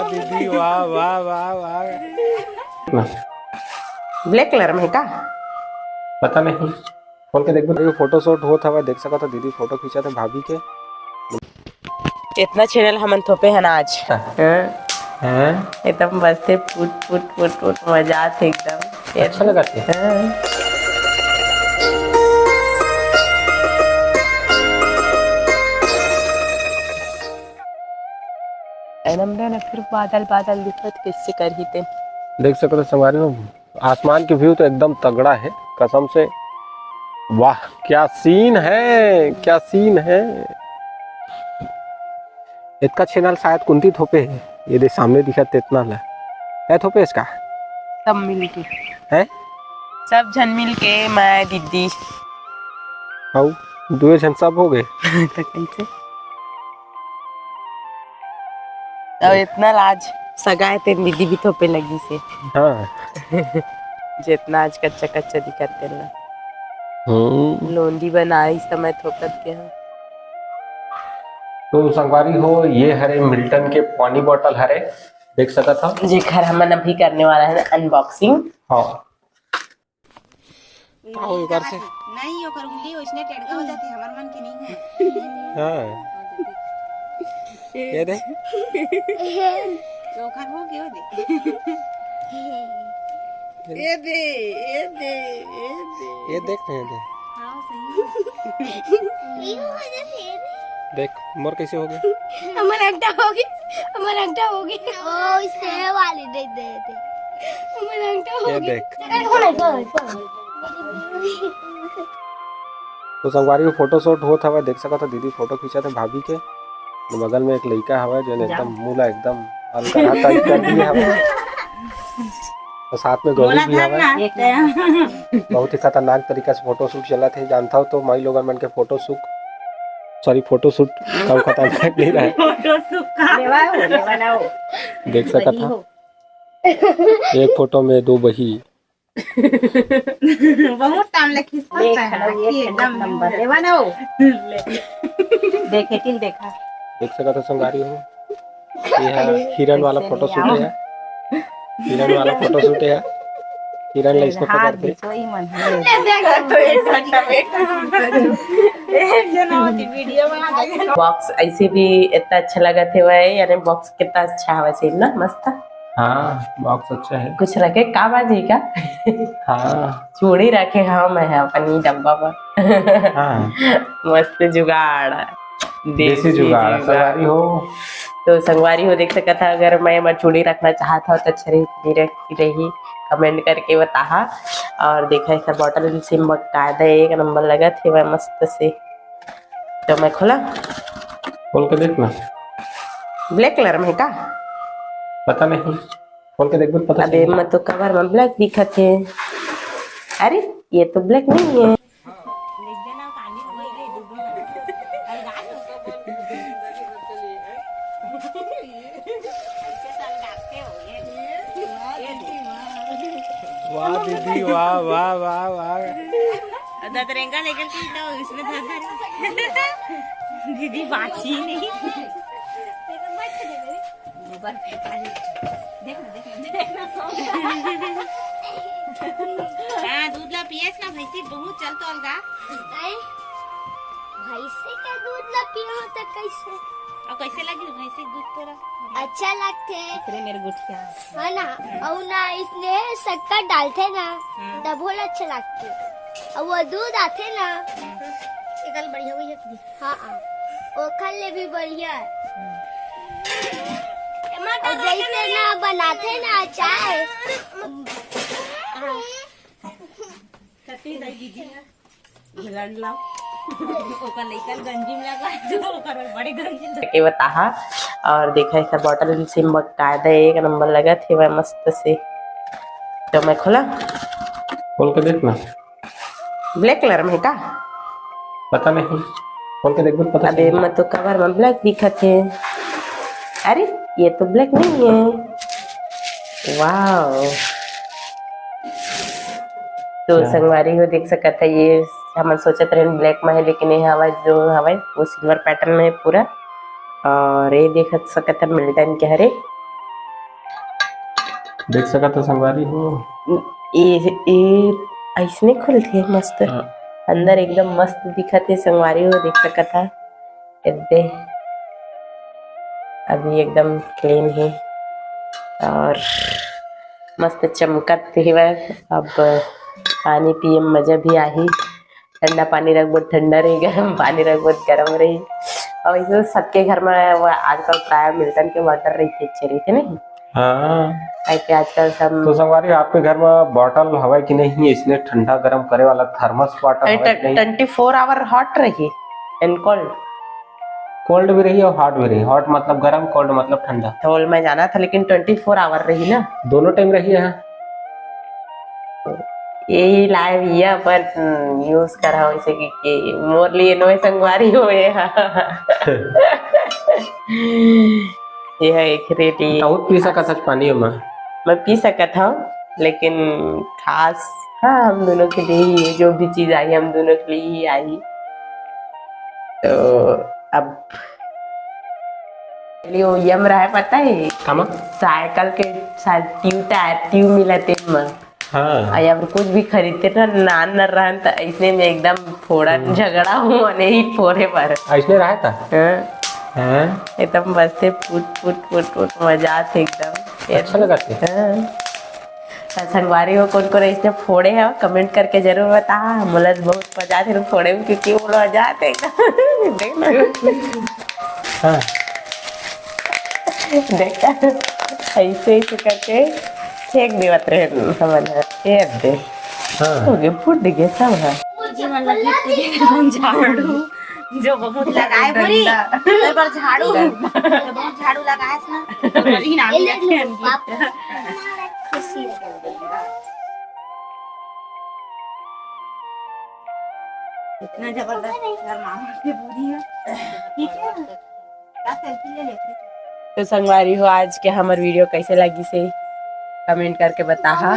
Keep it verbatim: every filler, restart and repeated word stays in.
दीदी, वाह, वाह, वाह, वाह। ब्लैक कलर में का? पता नहीं, खोल के देखबे। फोटो शूट होत हवय, देख सकत हो दीदी फोटो खींचत हे भाभी के। इतना चैनल हमन थोपे हन आज। हाँ। हाँ? हाँ? एकदम बस से फुट, फुट, फुट, फुट, मजा आथे एकदम। अच्छा लगा थे। हाँ। ए नंबर ना फिर बादल, बादल दिखत, कैसे करही ते? देख सकत हो संगवारी हो, आसमान के व्यू तो एकदम तगड़ा है कसम से। वाह, क्या सीन है, क्या सीन है। इतका छेना ल शायद कुंती थोपे है, ये दे सामने दिखत तेतना ल। है थोपे इसका? सब मिल के। हैं? सब झन मिल के, मैं, दीदी। अउ दुए झन सब हो गए। तो कैसे? अउ इतना लाज सगाए ते दीदी भी थोपे लगी से। हाँ। जितना आज कच्चा कच्चा दिखत तेला। हम्म। लोंदी बनाई समय थोपत के हम। तो संगवारी हो, ये हरे मिल्टन के पानी बॉटल हरे, देख सकत हव। जेखर हमन अभी करने वाला है अनबॉक्सिंग। हाँ। का होई ओकर से? नहीं, ओकर उंगली ओइसने टेढ़ा हो जाथे, हमर मन के नहीं है। हाँ। ये दे। ओकर हो गयो दे। ये दे, ये दे, ये दे। ये देख ना, ये दे। हाँ, सही है। देख, मोर कैसे हो गए? हमर अंगठा हो गए, हमर अंगठा हो गए। ओ, इसे वाली दे दे दे। हमर अंगठा हो ये गए। देख। तो संगवारी हो फोटो शूट होत हवय, देख सकत हो दीदी फोटो खींचत हे भाभी के। बगल में एक लइका हवय, जो एकदम मुँह ला एकदम अलकरहा टाइप कर दिए हवय। और साथ में गौरी भी हवय। बहुत ही खतरनाक तरीका से फोटो शूट चलत हे। जानता हो तो माई लोगन मन के photo shoot, sorry, photo shoot कम खतरनाक नहीं रहा। फोटो शूट का लेवा हो, लेवा ना हो। देख सकत हो। एक फोटो में दो बही। बहुत टाइम ले खींचता देख, है, हेलो, ये एकदम नंबर लेवा ना हो। ले। देखे, तिल देखा। देख सकत हो संगवारी हो, ये है हिरन वाला फोटो शूट है, हिरन वाला फोटो शूट है, हिरन ला इसको पकड़ के। सोई मन है। ये देखो तो एक घंटा वेट। एक जना होती वीडियो बना दे। बॉक्स ऐसे भी इतना अच्छा लगत हे भाई, यानी बॉक्स कितना अच्छा हवा से ना, मस्त। हाँ, बॉक्स अच्छा है। कुछ रखे का बाजी का? हाँ। चूड़ी रखे हाँ मैं है अपन ही डब्बा पर। हाँ। मस्त जुगाड़। देसी जुगाड़, संगवारी हो। तो संगवारी हो देख सकत हा, अगर मैं, मैं चूड़ी रखना चाहत हव तो अच्छा रही, नहीं रखी रही, कमेंट करके बताहा। और देखा ऐसा बॉटल भी सिम बकायदा एक नंबर लगत हे, मस्त से। तो मैं खोला। खोल के देख ना। ब्लैक कलर में है का? पता नहीं। खोल के देखबे त पता अबे चलही। मैं तो कवर में ब्लैक दिखत हे। अरे, ये तो ब्लैक नहीं है। वाह दीदी, वाह, वाह, वाह, वाह। ददरेंगा लेकर के तो इसमें धर धर। दीदी बात ही नहीं। गोबर फेंका दे। देख ना, देख ना, देख ना, सो गया। हाँ, दूध ला पियस ना भैंसी, बहुत चल तो अलगा। आए? भैंसी का दूध ला पियो तो कैसे? और कैसे लगी भैंसी के दूध तोरा? अच्छा लगथे। एकरे मेर गोठिया। है ना? और ना इसमें शक्कर डालथे ना, हम्म। तब बहुत अच्छा लगथे। और वो दूध आथे ना, हम्म। ये कल बढ़िया हुई है पूरी। हाँ, हाँ। ओखर ले भी बढ़िया है। हम्म। और जैसे ना बनाथे ना चाय। हाँ। कती दई दीदी ना। घुलंड ला। ओकर लइका गंजी में लगा, जो ओकर बड़े गंजी में। के बताहा। और देखा, ऐसा बॉटल भी सिम बकायदा एक नंबर लगत हे, मस्त से। तो मैं खोला। खोल के देख ना। ब्लैक कलर में है का? पता नहीं, खोल के देखबे त पता अबे चलही। मैं तो कवर में ब्लैक दिखत हे। अरे, ये तो ब्लैक नहीं है। वाओ। तो क्या? संगवारी हो देख सकत है, ये हमन सोचत रहन ब्लैक में है, लेकिन ये हवा जो हवा वो सिल्वर पैटर्न में है पूरा। और ये देख सकत है मिल्टन के हरे। देख सकत हो संगवारी हो। ये, ये अइसने खुलथे मस्त। हाँ। अंदर एकदम मस्त दिखत हे संगवारी हो, देख सकत हा। ये दे, अभी एकदम clean हे और मस्त चमकत हेवय। अब पानी पिए म मजा भी आही। ठंडा पानी रखबो त ठंडा रही, गरम पानी रखबो त गरम रही। और वैसे तो सबके घर में वो आजकल प्राय मिल्टन के bottle रहिथे, रहिथे नहीं? हाँ। काहे कि आजकल सब तो संगवारी, आपके घर में bottle हवय कि नहीं, इसने ठंडा गरम करे वाला thermos bottle अरे, हवय कि नहीं? Twenty four hour hot रही and cold। Cold भी रही और hot भी रही। Hot मतलब गरम, cold मतलब ठंडा। तो मैं जाना था, लेकिन twenty four hour रही ना। दोनों time रही है। यही लाए भैया, पर, हम्म, use करा वैसे कि, कि मोर लिए नोए संगवारी हो ये। ये है एक रेडी। बहुत पी सकत हस पानी ओमा। मैं पी सकत हूँ, लेकिन खास, हाँ, हम दोनों के लिए ही ये जो भी चीज आई, हम दोनों के लिए ही आई। तो अब लिए वो यम रहा है, पता है? कामा? साइकिल के साथ ट्यूब टायर, ट्यूब मिला तेल में। हाँ। और अब कुछ भी खरीदते ना, नान न रहन, तो ऐसने में एकदम फोड़ा हम्म। झगड़ा हुआ नहीं फोड़े पर। ऐसने रहा था? हाँ। हाँ। एकदम बस से फुट, फुट, फुट, फुट, मजा आथे एकदम। अच्छा लगा थे? हाँ। त संगवारी हो, कोन कोन ऐसने फोड़े हो, comment करके जरूर बता। मोला बहुत मजा आथे फोड़े में, क्योंकि वो मजा आथे एकदम। देख ना। हाँ। देख, ऐसे, ऐसे करके फेंक देवत रहे हमन ह। ये दे। हाँ। हो गए, फूट गए सब है। जी, मन लगी तो ये झाड़ू, जो बहुत लगाए पूरी, डंडा। एक बार झाड़ू, डंडा। जो बहुत झाड़ू लगाए ना, तो वही नाम ये ले रखे लो, हैं। बाप। इतना जबरदस्त घर मामा के पूरी है। ठीक है, क्या selfie ले लेते? तो संगवारी हो, आज के हमर video कैसे लगी से comment करके बताहा।